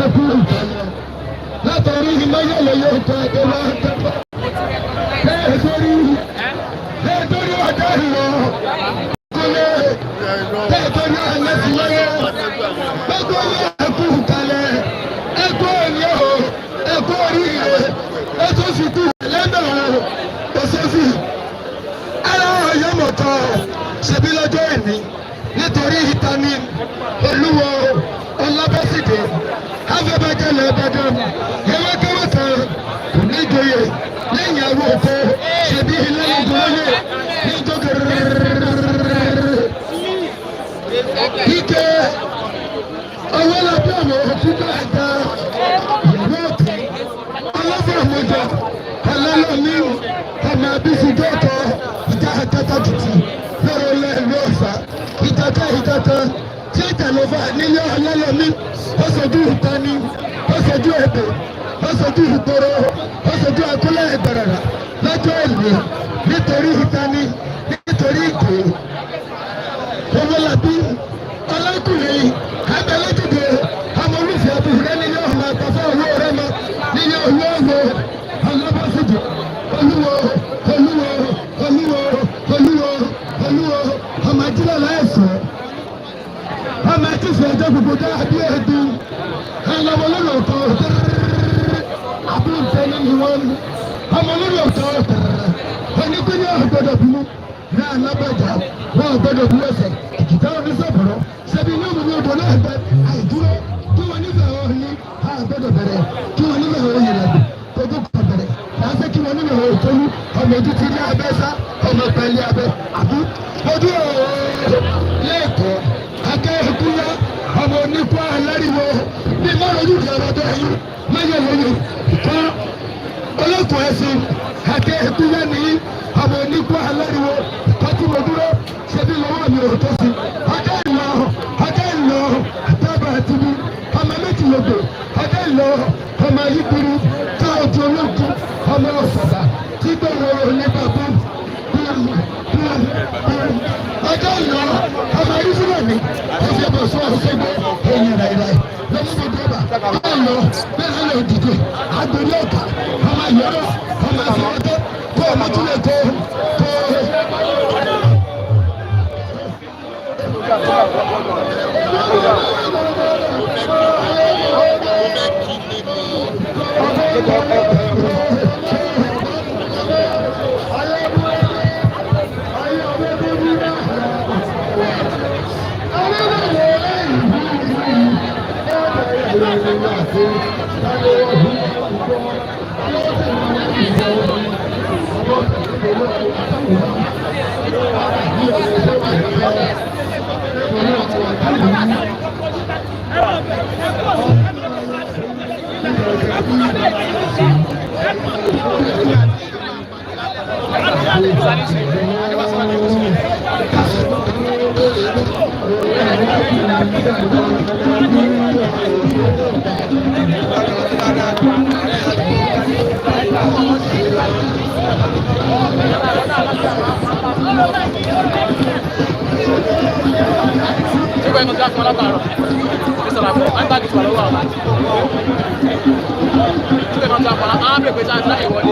Ẹkú ìtọ́lẹ̀ látọ̀rí ìmọ̀yẹ̀lẹ̀ tó ẹgbẹ́ wa tẹ́fọ́. Bẹ́ẹ̀ torí bẹ́ẹ̀ torí ọ̀dọ́ ìlọ kúlẹ̀ bẹ́ẹ̀ torí ẹlẹ́sìnlẹ́yẹ gbogbo yẹ ẹkú kalẹ̀ ẹkú òní o ẹkú oríire ètò ìsìnkú lẹ́bẹ̀rẹ̀ òṣèfì ara ọ̀yọ́mọ̀tọ́ ṣebí lọ́jọ́ ìní nítorí ìtani Olúwo Ọlábọ́sídé afẹ́bẹ́jẹ́lẹ̀ Ìbàdàn ewékewé kan kò ní joyè lẹ́yìn àwọn òkò ṣebí lẹ́yìn nítorí ike owó lábẹ́ àwọn òkúta ẹ̀ka ìyàwó òkè ọlọ́fà àmọ́jọ ọlọ́lọ́mí ọmọ abísídọ́tọ̀ ìjà àtàtà tìtì lọ́rọ̀ lẹ́ẹ̀lú ọ̀fà ìtàkà ìtàkà tí ìtàlọ́fà nílé ọlọ́lọ́mí ó sojú ìtani, ó sojú ẹ̀bẹ̀, ó sojú ìgboro, ó sojú akúlẹ̀ ìgbàràrà lọ́jọ́ ìlú nítorí ìtani nítorí ìgò Owólabí ọlọ́kùnrin abẹ́lẹ́dìde ọmọ olùfẹ́ abúlé nílé ọmọ àtàfẹ́ owó rẹ mọ nílé owó owó Ọlábọ́sídé Olúwo Olúwo Olúwo Olúwo Olúwo ọmọ ajílẹ̀ láìsàn ọmọ àtìfẹ́ ẹjọ́ gbogbo dábí ẹ̀dùn ọlọ́mọ lórí ọ̀tọ̀ àbúrò ní wọn ọmọ lórí ọ̀tọ̀ onígbẹ́ni ọ̀gbọ́dọ̀ bínú ní alábàjá wọn ọ̀gbọ́dọ̀ bú ẹsẹ̀ kìkìtà onísọ̀bọ̀rọ̀ ṣebí ní òmùmí odò náà gbẹ àìdúró kí wọn nífẹ̀ẹ́ wọn ní àgbọ́dọ̀ bẹ̀rẹ̀ kí wọn nífẹ̀ẹ́ wọn yìí rẹ̀ kojú kọ bẹ̀rẹ̀ láti kí wọn nífẹ̀ẹ́ wọn tólu ọmọ ojú ti ní abẹ́ sá ọmọ pẹ̀lú abẹ́ àbú ojú lẹ́ẹ̀kọ́ akẹ́kọ̀ọ́ ọmọ oníkọ́ aláriwo bí mọ́rọ̀ ojú ti ọmọ tó ẹ̀yìn mẹ́yẹ̀ lóye kọ́ olókùn ẹ̀sìn akẹ́kọ̀ọ́ ní ọmọ oníkọ́ aláriwo kọ́tí mo dúró ṣebí lọ́wọ́ mi ò tó sí ọjọ́ ìlọ ọjọ́ ìlọ àtàbà àtibí ọmọ méjì lòdò ọjọ́ ìlọ ọmọ ayíkiri káàtì olókùn ọmọ ọ̀sọ̀bà tí gbòòrò ní bàbá ọjọ́ ìlọ ọmọ ayífúnni ọ̀sẹ̀ bọ̀ sọ ọ̀sẹ̀ gbọ́ ẹ̀yìn ràìràì lọ́mọdé dọ́bà ọjọ́ ìlọ bẹ́ẹ̀ lọ dìde àgbèrè ọ̀kà ọmọ ìyọ́rọ̀ ọmọ àfọwọ́tọ́ kó ọmọ túlẹ̀ kó kó. Ṣé ẹnu tí a fún ọ látàárọ̀? Ṣé sọ̀rọ̀ àpò? À ń gbàgìtì wà lọ́wọ́ àwọn. Ṣé ẹnu tí a fún ọ látàárọ̀? À ń bèèrè pé ṣáà ń sáyè wọlé.